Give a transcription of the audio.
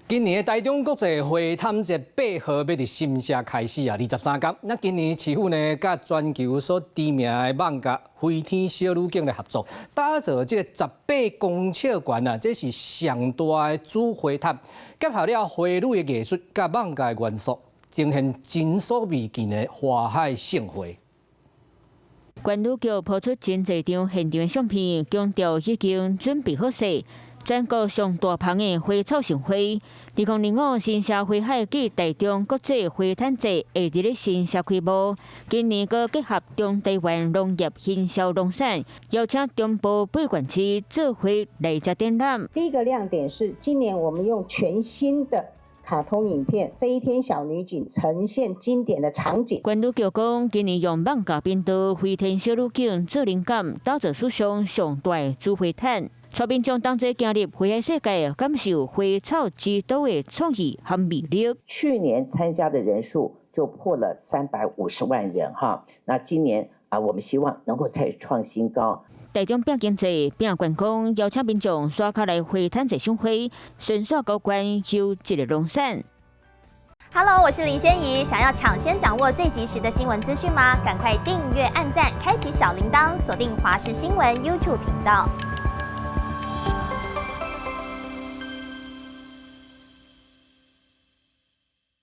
今年的台中國際花毯節8號欲佇新社開始啊，23工。那今年市府呢，佮全球所知名的艋舺飛天小女警來合作，打造這個18公尺懸啊，這是上大的主花毯，結合了花女的藝術佮艋舺的元素，呈現前所未見的花海盛會。縣旅局拋出真濟張現場相片，強調已經準備好勢。全國上大棚的花草盛會，2025新社花海暨台中國際花毯節會佇咧新社開幕。今年閣結合中台灣農業行銷農展，邀請中部八縣市做伙來遮展覽。第一個亮點是，今年我們用全新的卡通影片《飛天小女警》呈現經典的場景。縣旅局講，今年用艋舺頻道《飛天小女警》做靈感，打造史上上大的主花毯。帶民眾同齊行入花海世界，感受花草之都的創意和魅力。去年參加的人數就破了350萬人哈，那今年啊，我們希望能夠再創新高。台中拼經濟、拼觀光，邀請民眾刷卡來花毯節賞花，順紲高關優質的農產。 Hello，我是林仙怡，想要搶先掌握最及時的新聞資訊嗎？趕快訂閱、按讚、開啟小鈴鐺，鎖定華視新聞 YouTube 頻道。